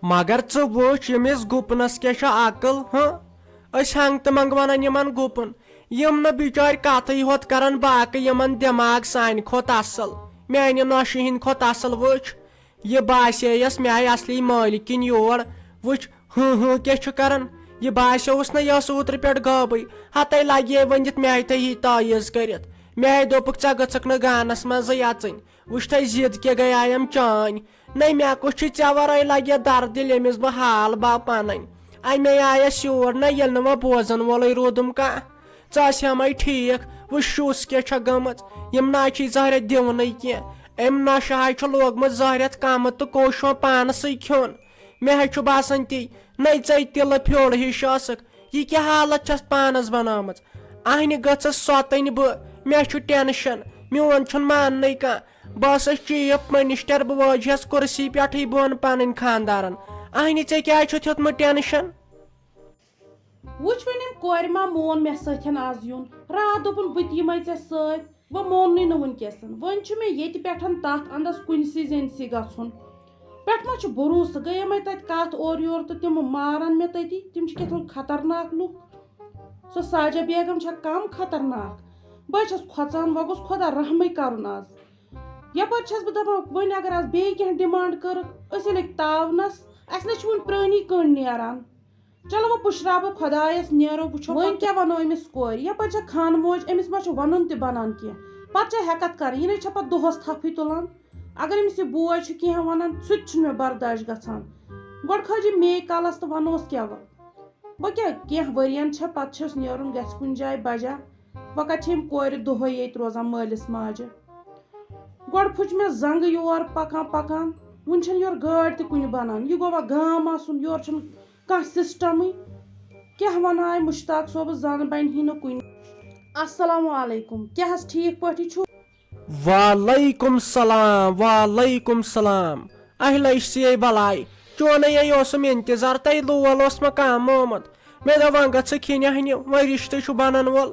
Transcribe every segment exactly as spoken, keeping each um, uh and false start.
مگر ژٕ وٕچھ، ییٚمِس گُپنس کیٛاہ چھِ عقل، ہاں؟ أسۍ ہنٛگ تہٕ منٛگ ونان یِمن گُپن، یِم نہٕ بِچٲرۍ کتھٕے ہوت کران، باقٕے یِمن دٮ۪ماغ سانہِ کھۄتہٕ اصل، میانہِ نۄشہِ ہٕنٛدِ کھۄتہٕ اصل۔ وٕچھ، یہِ باسییس مےٚ آیہِ اصلی مٲلۍ کِنۍ یور۔ وٕچھ، ہۭں ہۭں کیٛاہ چھُ کران؟ یہِ باسیوس نہ یہِ ٲس اوترٕ پٮ۪ٹھ غٲبٕے۔ ہتے لگے ؤنِتھ مےٚ تھٲے یہِ تعویٖذ کٔرِتھ۔ مےٚ دوٚپُکھ، "ژےٚ گٔژھکھ نہٕ گانس منٛزٕے اژٕنۍ۔" وٕچھ تھے ضد کیٛاہ گٔیایم چٲنۍ۔ نَے مےٚ کُس چھُے ژےٚ ورٲے لگہِ دردِل، ییٚمِس بہٕ حال باو پنٕنۍ۔ اَمے آیس یور نہ، ییٚلہِ نہٕ وۄنۍ بوزن وولُے روٗدُم کانٛہہ۔ ژٕ آسہِ ہمے ٹھیٖک، وۄنۍ شُس کیٛاہ چھےٚ گٔمٕژ؟ یِم نہ چھِی زہرٮ۪تھ دِونٕے کینٛہہ۔ أمۍ نشہٕ ہاے چھُ لوگمُت زہرٮ۪تھ کمہٕ تہٕ کوٚش وۄنۍ پانسٕے کھیوٚن۔ مےٚ ہاے چھُ باسان تی، نَے ژَے تِلہٕ پھیوٚر ہِش ٲسٕکھ۔ یہِ کیٛاہ حالت چھَس پانس بنٲومٕژ؟ اہنہِ گٔژھٕس سۄتٕنۍ بہٕ، مےٚ چھُ ٹینشن، میون چھُنہٕ ماننٕے کانٛہہ۔ بہٕ ٲسٕس چیف منسٹر، بہٕ وٲجہس کُرسی پٮ۪ٹھٕے بۄن پنٕنۍ خاندارن۔ اہنہِ ژےٚ کیٛازِ چھُتھ ہیوٚتمُت ٹینشن؟ وٕچھ وۄنۍ أمۍ کورِ ما مون مےٚ سۭتۍ آز یُن۔ راتھ دوٚپُن بہٕ تہِ یِمَے ژےٚ سۭتۍ، وۄنۍ موننٕے نہٕ وٕنکیٚس۔ وۄنۍ چھُ مےٚ ییٚتہِ پٮ۪ٹھ تَتھ اَندَس کُنسٕے زٔنۍ سٕے گژھُن۔ پٮ۪ٹھ ما چھُ بروسہٕ؟ گٔیے مےٚ تَتہِ کَتھ اورٕ یورٕ تہٕ تِم مارَن مےٚ تٔتی۔ تِم چھِ کیٛاہ تام خطرناک لُکھ۔ سۄ ساجہ بیگم چھےٚ کَم خطرناک؟ بہٕ چھَس کھۄژان، وۄنۍ گوٚژھ خۄدا رحمٕے کَرُن آز۔ یَپٲرۍ چھَس بہٕ دَپان، وۄنۍ اگر آز بیٚیہِ کینٛہہ ڈِمانڈ کٔرٕکھ، أسۍ لٔگۍ تاونَس، اَسہِ نہ چھِ وٕنہِ پرٛٲنی کٔنٛڈ نیران۔ چلو وۄنۍ پُشراوو خۄدایَس، نیرو وٕچھو وۄنۍ پَتہٕ۔ کیٛاہ وَنو أمِس کورِ؟ یَپٲرۍ چھےٚ خانہٕ موج، أمِس ما چھُ وَنُن تہِ بَنان کینٛہہ؟ پَتہٕ چھےٚ ہٮ۪کَتھ کَرٕنۍ، یہِ نَے چھےٚ پَتہٕ دۄہَس تھَپھٕے تُلان۔ اگر أمِس یہِ بوے چھُ کینٛہہ وَنان، سُہ تہِ چھُنہٕ مےٚ برداش گژھان۔ گۄڈٕ کھٲج یہِ مے کَلَس تہٕ وَنوس کیٛاہ وَ-، وۄنۍ کیٛاہ، کینٛہہ ؤرِیَن چھےٚ، پَتہٕ چھَس نیرُن، گژھِ کُنہِ جایہِ بَجا۔ وۄنۍ کَتہِ چھِ یِم کورِ دۄہَے ییٚتہِ روزان مٲلِس ماجہِ؟ گۄڈٕ پھُچ مےٚ زنٛگہٕ یور پَکان پَکان، وٕنہِ چھَنہٕ یورٕ گٲڑۍ تہِ کُنہِ بَنان۔ یہِ گوٚوا گام آسُن، یورٕ چھُنہٕ کانٛہہ سِسٹَمٕے۔ کیٛاہ وَنہٕ ہاے مُشتاق صٲبَس، زَن بَنہِ ہی نہٕ کُنہِ۔ السلام علیکم، کیٛاہ حظ ٹھیٖک پٲٹھی چھُو؟ وعلیکم سلام، وعلیکم سلام۔ اہلے سے بلاے، چونَے ہے اوسُم انتظار، تۄہہِ لول اوس مےٚ کم آمُت۔ مےٚ دوٚپ وۄنۍ گژھٕ کھیٚنہِ ہنہِ، وۄنۍ رشتہٕ چھُ بنن وول۔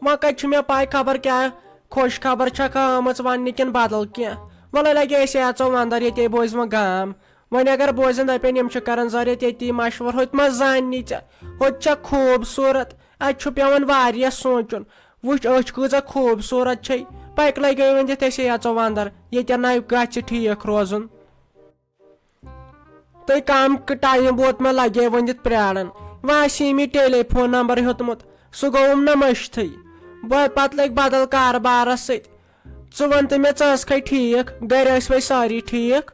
وۄنۍ کتہِ چھُ مےٚ پاے خبر کیٛاہ خوش خبر چھکھا آمٕژ وننہِ کِنہٕ بدل کینٛہہ۔ وۄلے لگہِ أسۍ اژو اندر، ییٚتے بوزِ وۄنۍ گام۔ وۄنۍ اگر بوزن دپن یِم چھِ کران زٲرِتھ ییٚتی مشورٕ، ہوٚتہِ ما زاننی ژےٚ؟ ہوٚتہِ چھےٚ خوٗبصوٗرت، اتہِ چھُ پٮ۪وان واریاہ سونٛچُن۔ وٕچھ أچھ کۭژاہ خوٗبصوٗرت چھے، پکہِ لگے وۄنۍ دِتھ أسے اژو اندر، ییٚتٮ۪ن نہ گژھِ ٹھیٖک روزُن۔ تہٕ کم ک-، ٹایم ووت مےٚ لگے وۄنۍ دِتھ پراران۔ وۄنۍ آسہِ مےٚ ٹیلی فون نمبر ہیوٚتمُت، سُہ گوٚوُم نہ مٔشتھٕے۔ بہٕ پتہٕ لٔگۍ بدل کاربارس سۭتۍ۔ ژٕ وَن تہٕ مےٚ، ژٕ ٲسکھے ٹھیٖک؟ گرِ ٲسوَے سٲری ٹھیٖک؟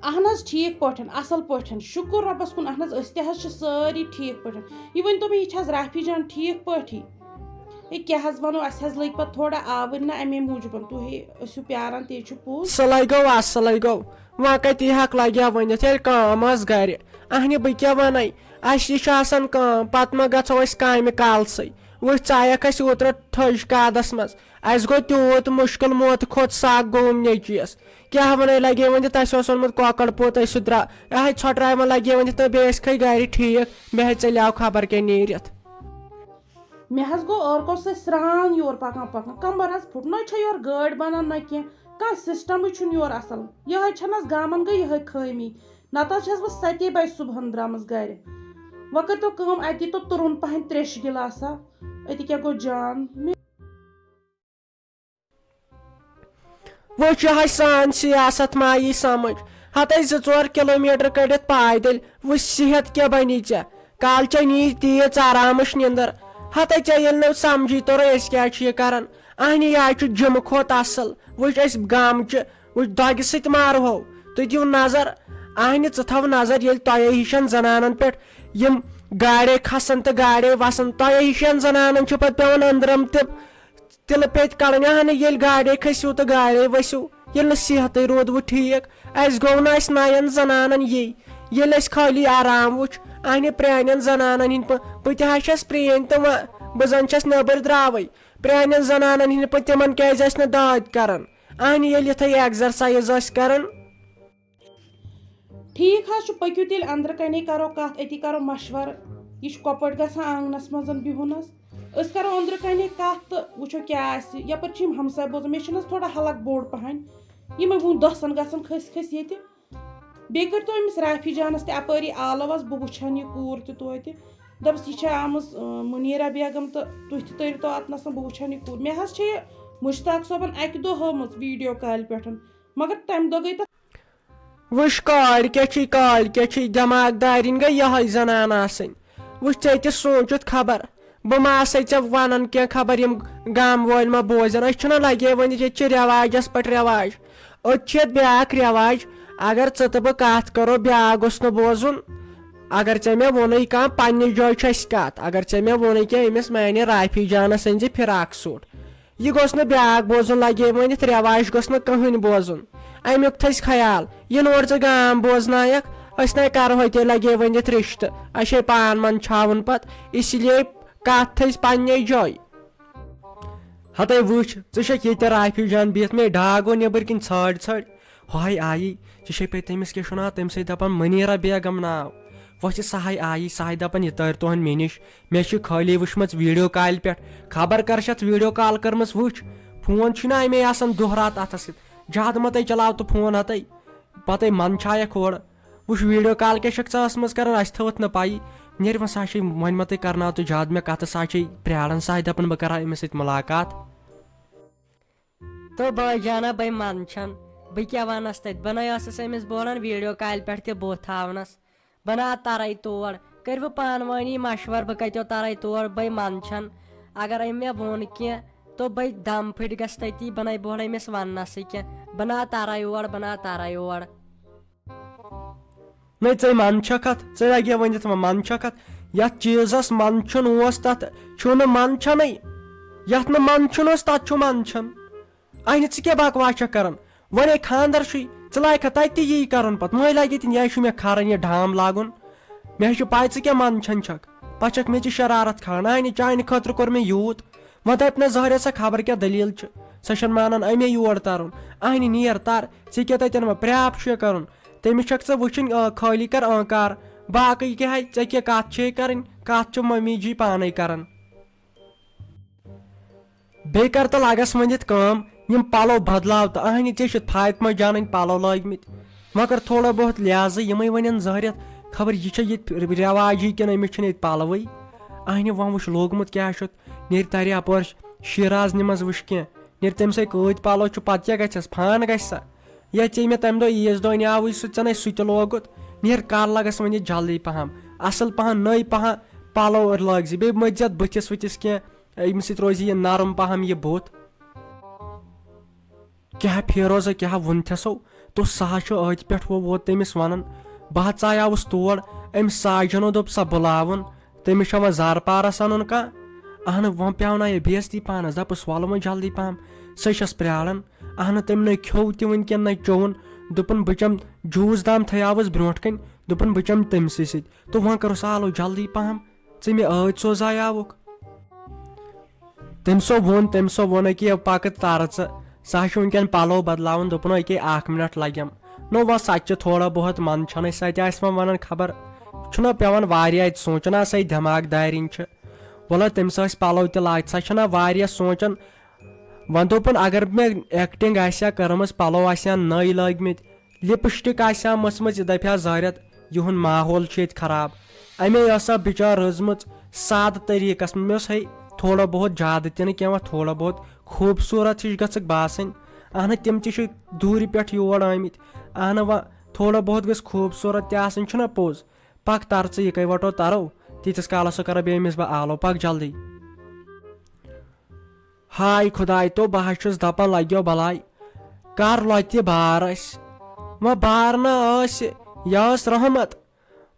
اہن حظ، ٹھیٖک پٲٹھۍ، اصل پٲٹھۍ، شُکُر رۄبس کُن۔ اہن حظ، أسۍ تہِ حظ چھِ سٲری ٹھیٖک پٲٹھۍ۔ یہِ ؤنۍ تو مےٚ، یہِ چھِ حظ رافی جان ٹھیٖک پٲٹھی؟ ہے، کیٛاہ حظ وَنو، اَسہِ حظ لٔگۍ پَتہٕ تھوڑا آوٕرۍ نہ اَمے موٗجوٗبَن۔ تُہۍ ٲسِو پیاران، تی چھُ پوٚز۔ سُہ لَگیو اَصٕلَے گوٚو۔ وۄنۍ کَتہِ ہٮ۪کہٕ لَگہِ ہا ؤنِتھ، ییٚلہِ کٲم ٲس گَرِ۔ اَہنہِ، بہٕ کیٛاہ وَنَے؟ اَسہِ یہِ چھِ آسان کٲم، پَتہٕ ما گژھو أسۍ کامہِ کالسٕے؟ وٕچھ، ژایَکھ اَسہِ اوترٕ تھٔج کادَس منٛز۔ اَسہِ گوٚو تیوٗت مُشکِل، موتہٕ کھۄتہٕ سَکھ گوٚوُم نیٚچوِیَس۔ کیٛاہ وَنَے، لَگے وۄنۍ تہِ تَسہِ اوس اوٚنمُت کۄکَر پوٚت، أسۍ سُہ درٛا-، یہِ ہَے ژھۄٹراے وۄنۍ، لَگے وۄنۍ تہِ تہٕ بیٚیہِ ٲسۍ کھَے گَرِ ٹھیٖک، مےٚ ہَے ژٔلیو خبر کیٛاہ نیٖرِتھ۔ مےٚ حظ گوٚو عٲرقو سۭتۍ سرٛان یور پَکان پَکان، کَمبَر حظ پھُٹ۔ نہ چھےٚ یورٕ گٲڑۍ بَنان نہ کینٛہہ، کانٛہہ سِسٹَمٕے چھُنہٕ یورٕ اَصٕل۔ یِہوٚے چھَنہٕ حظ گامَن گٔے یِہوٚے خٲمی، نَتہٕ حظ چھَس بہٕ سَتے بَجہِ صُبحَن درٛامٕژ گَرِ۔ وۄنۍ کٔرۍتو کٲم، اَتہِ دیٖتو تُرُن پَہَن ترٛیشہِ گِلاسا، أتی کیٛاہ گوٚو جان۔ وۄنۍ چھُ ہا سان سیاست ما یی سمجھ؟ ہتے زٕ ژور کلومیٹر کٔڑِتھ پایدٔلۍ، وۄنۍ صحت کیٛاہ بنی ژےٚ؟ کالچے نی تیٖژ آرامٕچ نِندٕر۔ ہتے ژےٚ ییٚلہِ نہٕ سمجھی توٚرُے أسۍ کیٛازِ چھِ یہِ کران۔ اہنہِ، یہِ حظ چھُ جِمہٕ کھۄتہٕ اصل۔ وٕچھ أسۍ گامچہِ، وٕچھ دۄگہِ سۭتۍ مارہو۔ تُہۍ دِیِو نظر، اہنہِ ژٕ تھاو نظر ییٚلہِ تۄہے ہِشن زنانن پٮ۪ٹھ یِم گاڑے کھسن تہٕ گاڑے وسن، تۄہے ہِشن زنانن چھُ پتہٕ پٮ۪وان أنٛدرم تہِ تِلہٕ پیٚتۍ کَڑٕنۍ۔ اہنہٕ، ییٚلہِ گاڑے کھٔسِو تہٕ گاڑے ؤسِو، ییٚلہِ نہٕ صحتٕے روٗدوٕ ٹھیٖک، اَسہِ گوٚو نہٕ اَسہِ نَیَن زَنانَن یی، ییٚلہِ اَسہِ خٲلی آرام وٕچھ۔ اہنہِ، پرٛانٮ۪ن زَنانَن ہِنٛدۍ پٲ-، بہٕ تہِ حظ چھَس پرٛٲنۍ تہٕ وۄنۍ بہٕ زَن چھَس نیٚبٕرۍ درٛاوٕے۔ پرٛانٮ۪ن زَنانَن ہِنٛدۍ پٲٹھۍ تِمَن کیٛازِ آسہِ نہٕ دٲدۍ کَران؟ اہنہِ، ییٚلہِ یِتھَے exercise ٲسۍ کَران۔ ٹھیٖک حظ چھُ، پٔکِو تیٚلہِ اَنٛدرٕ کَنے کَرو کَتھ، أتی کَرو مَشوَرٕ۔ یہِ چھُ کۄپٲٹھۍ گژھان آنٛگنَس منٛز بِہُن حظ؟ أسۍ کَرو أنٛدرٕ کَنے کَتھ تہٕ وٕچھو کیٛاہ آسہِ۔ یَپٲرۍ چھِ یِم ہمساے بوزان، مےٚ چھِنہٕ حظ تھوڑا حلق بوٚڑ پَہَن۔ یِمَے وُنہِ دَہ سَن گژھن کھٔسۍ کھٔسۍ ییٚتہِ۔ بیٚیہِ کٔرۍتو أمِس رافی جانَس تہِ اَپٲری آلو حظ، بہٕ وٕچھَن یہِ کوٗر تہِ توتہِ۔ دوٚپُس، یہِ چھےٚ آمٕژ، اۭں، مُنیٖرا بیگم تہٕ تُہۍ تہِ تٔرۍتو اَتنَس، بہٕ وٕچھَن یہِ کوٗر۔ مےٚ حظ چھےٚ یہِ مُشتاق صٲبَن اَکہِ دۄہ ہٲومٕژ video call پٮ۪ٹھ، مگر تَمہِ دۄہ گٔے تَتھ۔ وٕچھ، کالۍ کیٛاہ چھُے، کالۍ کیٛاہ چھُے، دٮ۪ماغ دارِنۍ گٔے یِہوٚے زَنان آسٕنۍ۔ وٕچھ، ژےٚ تہِ سوٗنٛچِتھ خبر، بہٕ ما آسَے ژےٚ وَنان کینٛہہ، خبر یِم گامہٕ وٲلۍ ما بوزن۔ أسۍ چھِنہ لگے وۄنۍ، ییٚتہِ چھِ رٮ۪واجَس پٮ۪ٹھ رٮ۪واج۔ أتۍ چھِ یَتھ بیٛاکھ رٮ۪واج، اگر ژٕ تہٕ بہٕ کَتھ کَرو، بیٛاکھ گوٚژھ نہٕ بوزُن۔ اگر ژےٚ مےٚ ووٚنُے کانٛہہ، پنٛنِس جایہِ چھُ اَسہِ کَتھ۔ اگر ژےٚ مےٚ ووٚنُے کینٛہہ، أمِس میٛانہِ رافی جانَس أنۍ زِ فراک سوٗٹ، یہِ گوٚژھ نہٕ بیٛاکھ بوزُن، لگے ؤنِتھ رٮ۪واج گوٚژھ نہٕ کٕہٕنۍ بوزُن۔ اَمیُک تھٔز خیال، یہِ نور ژٕ گام بوزنایَکھ، أسۍ نَے کَرہوے تیٚلہِ لگے ؤنِتھ رِشتہٕ، اَسہِ ہے پان منٛدچھاوُن پَتہٕ، اسی لیے کَتھ تھٔز پنٛنے جایہِ۔ ہَتَے وٕچھ، ژٕ چھَکھ ییٚتہِ رافی جان بِہِتھ، مے ڈاگو نیٚبٕرۍ کِنۍ ژھٲڑۍ ژھٲڑۍ۔ ہۄہَے آیی، ژےٚ چھے پَے تٔمِس کیٛاہ چھُ ناو، تٔمِس ہے دَپان مٔنیٖرا بیگم ناو۔ وۄتھِ سہَے آیی، سہَے دَپان، یہِ تٲرۍ تُہَنٛد مےٚ نِش، مےٚ چھِ خٲلی وٕچھمٕژ video call پٮ۪ٹھ، خبر کَر چھِ اَتھ video call کٔرمٕژ وٕچھ۔ فون چھُے نہ اَمے آسان دۄہ راتھ اَتھَس سۭتۍ، زیادٕ مَتَے چلاو تہٕ فون ہَتَے، پَتَے منٛدچھایَکھ ہورٕ۔ وٕچھ، video call کیٛاہ چھَکھ ژٕ ٲسمٕژ کَران، اَسہِ تھٲوٕتھ نہٕ پَیی۔ نیرِ وۄنۍ سا چھے، وۄنۍ مَتَے کَرناو تہٕ زیادٕ مےٚ کَتھٕ، سا چھے پرٛاران، سا دَپان بہٕ کَرٕ أمِس سۭتۍ مُلاقات۔ تہٕ بٲے جانا، بے منٛدچھان، بہٕ کیٛاہ وَنَس تَتہِ؟ بہٕ نَے ٲسٕس أمِس بولان video call پٮ۪ٹھ تہِ بُتھ تھاونَس۔ بہٕ نا تَرَے تور، کٔرِو پانہٕ وٲنی مَشوَر، بہٕ کَتیو تَرَے تور، بے منٛدچھان۔ اگر أمۍ مےٚ ووٚن کینٛہہ، تہٕ بے دَم پھٔٹۍ گژھِ تٔتی، بہٕ نَے بولہٕ أمِس وَننَسٕے کینٛہہ، بہٕ نا تَرَے اور، بہٕ نا تَرَے اور۔ نَے، ژے منٛدچھَکھ اَتھ، ژے لَگہِ ؤنِتھ وۄنۍ منٛدچھَکھ اَتھ۔ یَتھ چیٖزَس منٛدچھُن اوس، تَتھ چھُنہٕ منٛدچھَنٕے۔ یَتھ نہٕ منٛدچھُن اوس، تَتھ چھُ منٛدچھُن۔ اَہنہِ، ژٕ کیٛاہ بکواس چھَکھ کَران؟ وۄنۍ ہے خانٛدَر چھُے، ژٕ لاگکھا تَتہِ تہِ یی کَرُن پَتہٕ؟ مٔنٛزۍ لَگہِ تِم، یہِ ہے چھُ مےٚ کھَران یہِ ڈھام لاگُن۔ مےٚ ہے چھُ پَے ژٕ کیٛاہ منٛدچھان چھَکھ۔ پَتہٕ چھَکھ مےٚ ژٕ شرارت کھالان۔ اَہنہِ، چانہِ خٲطرٕ کوٚر مےٚ یوٗت۔ وۄنۍ دَپہِ نہ زہریا سا خبر کیٛاہ دٔلیٖل چھِ۔ سۄ چھَنہٕ مانان اَمے یور تَرُن۔ اَہنہِ، نیر تَر، ژےٚ کیٛاہ تَتٮ۪ن وۄنۍ پرٛاپھ چھُے کَرُن؟ تٔمِس چھَکھ ژٕ وٕچھِنۍ، آ، خٲلی کَر آنکار۔ باقٕے کیٛاہ ہے، ژےٚ کیٛاہ کَتھ چھے کَرٕنۍ؟ کَتھ چھِ مٔمی جی پانَے کَران۔ بیٚیہِ کر تہٕ لگس ؤنِتھ کٲم، یِم پلو بدلاو تہٕ۔ اہنہِ، ژےٚ چھِتھ فاطمہ جانٕنۍ پلو لٲگۍ مٕتۍ، وۄنۍ کر تھوڑا بہت لحاظٕے، یِمے ونن زہرٮ۪تھ خبر یہِ چھا ییٚتہِ رٮ۪واجی کِنہٕ أمِس چھِنہٕ ییٚتہِ پلوٕے۔ اہنہِ، وۄنۍ وٕچھ لوگمُت کیٛاہ چھُتھ، نیرِ ترِ اپٲرۍ شیرازنہِ منٛز وٕچھ کینٛہہ، نیرِ تٔمۍ سٕے کۭتۍ پلو چھُ، پتہٕ کیٛاہ گژھٮ۪س، فان گژھِ سا؟ یا ژےٚ مےٚ تَمہِ دۄہ عیٖذ دۄہ نیاوٕے سُہ، ژےٚ نے سُہ تہِ لوگُت، نیرِ کر لگس وۄنۍ یہِ جلدی پہم، اصل پہم نٔے پہم پلو لٲگۍ زِ، بیٚیہِ مٔتھۍ زِ اتھ بٕتھِس وٕتھِس کینٛہہ۔ أمِس سۭتۍ روزِ یہِ نرم پہم یہِ بُتھ۔ کیٛاہ فیروزہ، کیٛاہ ووٚن تھٮ۪سو؟ تو سُہ حظ چھُ أتھۍ پٮ۪ٹھ وۄنۍ ووت تٔمِس ونان۔ بہٕ حظ ژایاوُس تور، أمۍ ساجنو دوٚپ سۄ بُلاوُن، تٔمِس چھا وۄنۍ زارٕ پارس انُن کانٛہہ؟ اہنہٕ، وۄنۍ پیٛاونایے بے عزتی پانس، دپُس وَلہٕ وۄنۍ جلدی پہم، سۄ چھَس پرٛاران۔ اہنہٕ، تٔمۍ نَے کھیوٚو تہِ وٕنکٮ۪ن نَے چوٚوُن، دوٚپُن بہٕ چَمہٕ جوٗس دام تھایاوُس برٛونٛٹھ کَنۍ، دوٚپُن بہٕ چَمہٕ تٔمۍ سٕے سۭتۍ۔ تو وۄنۍ کَرُس آلو جلدی پہم، ژٕ مےٚ ٲدۍ سوزایاوُکھ۔ تٔمۍ سو ووٚن، تٔمۍ سو ووٚن، أکیٛاہ پَکہٕ تَرٕ ژٕ، سُہ ہا چھُ وٕنکٮ۪ن پَلو بدلاوُن، دوٚپُن أکیٛاہ اَکھ مِنٹ لَگٮ۪م۔ نو وۄنۍ سۄ تہِ چھِ تھوڑا بہت منٛدچھَنٕے، سۄ تہِ آسہِ وۄنۍ وَنان خبر، چھُنہ پٮ۪وان واریاہ اَتہِ سونٛچُن، آ، سۄے دٮ۪ماغ دارِنۍ چھِ۔ وَلہٕ تٔمۍ سۄ ٲسۍ پَلو تہِ لاگۍ، سۄ چھَنہ واریاہ سونٛچان۔ وۄنۍ دوٚپُن اگر مےٚ acting آسہِ ہا کٔرمٕژ، پَلو آسہِ ہا نٔے لٲگۍ مٕتۍ، لِپسٹِک آسہِ ہا مٔژھمٕژ، یہِ دَپہِ ہا زہرٮ۪تھ، یِہُنٛد ماحول چھُ ییٚتہِ خراب۔ اَمے ٲس سۄ بِچٲر رٔزمٕژ سادٕ طٔریٖقَس منٛز۔ مےٚ اوس ہے تھوڑا بہت زیادٕ تہِ نہٕ کینٛہہ، وۄنۍ تھوڑا بہت خوٗبصوٗرت ہِش گٔژھٕکھ باسٕنۍ۔ اَہنہٕ، تِم تہِ چھِ دوٗرِ پٮ۪ٹھ یور آمٕتۍ۔ اَہنہٕ، وۄنۍ تھوڑا بہت گٔژھ خوٗبصوٗرت تہِ آسٕنۍ، چھُنہ پوٚز؟ پَکھ تَر ژٕ، یہِ کَے وَٹو تَرو، تیٖتِس کالَس ہو کَرو بیٚیہِ أمِس بہٕ آلو، پَکھ جلدی۔ ہاے خۄداے تو، بہٕ حظ چھُس دَپان لَگیو بَلاے، کَر لۄتہِ بار اَسہِ۔ وۄنۍ بار نہ ٲسہِ، یہِ ٲس رحمت۔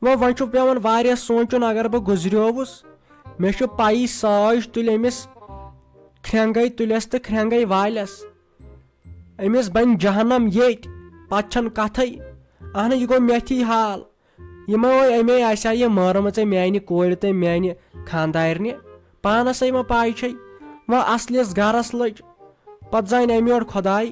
وۄنۍ، وۄنۍ چھُ پٮ۪وان واریاہ سونٛچُن، اگر بہٕ گُزریووُس۔ مےٚ چھُ پَیی ساج تُلہِ أمِس کھرٛٮ۪نٛگَے تُلٮ۪س تہٕ کھرٛٮ۪نٛگَے والٮ۪س۔ أمِس بَنہِ جہنم ییٚتۍ، پَتہٕ چھَنہٕ کَتھٕے۔ اَہنہٕ، یہِ گوٚو مےٚ تھی حال۔ یِمو أمے آسہِ ہا یہِ مٲرمٕژ میانہِ کورِ تہٕ میانہِ خاندارنہِ۔ پانس ہے وۄنۍ پاے چھے، وۄنۍ اصلِس گرس لٔج۔ پتہٕ زانہِ امہِ یورٕ خۄداے،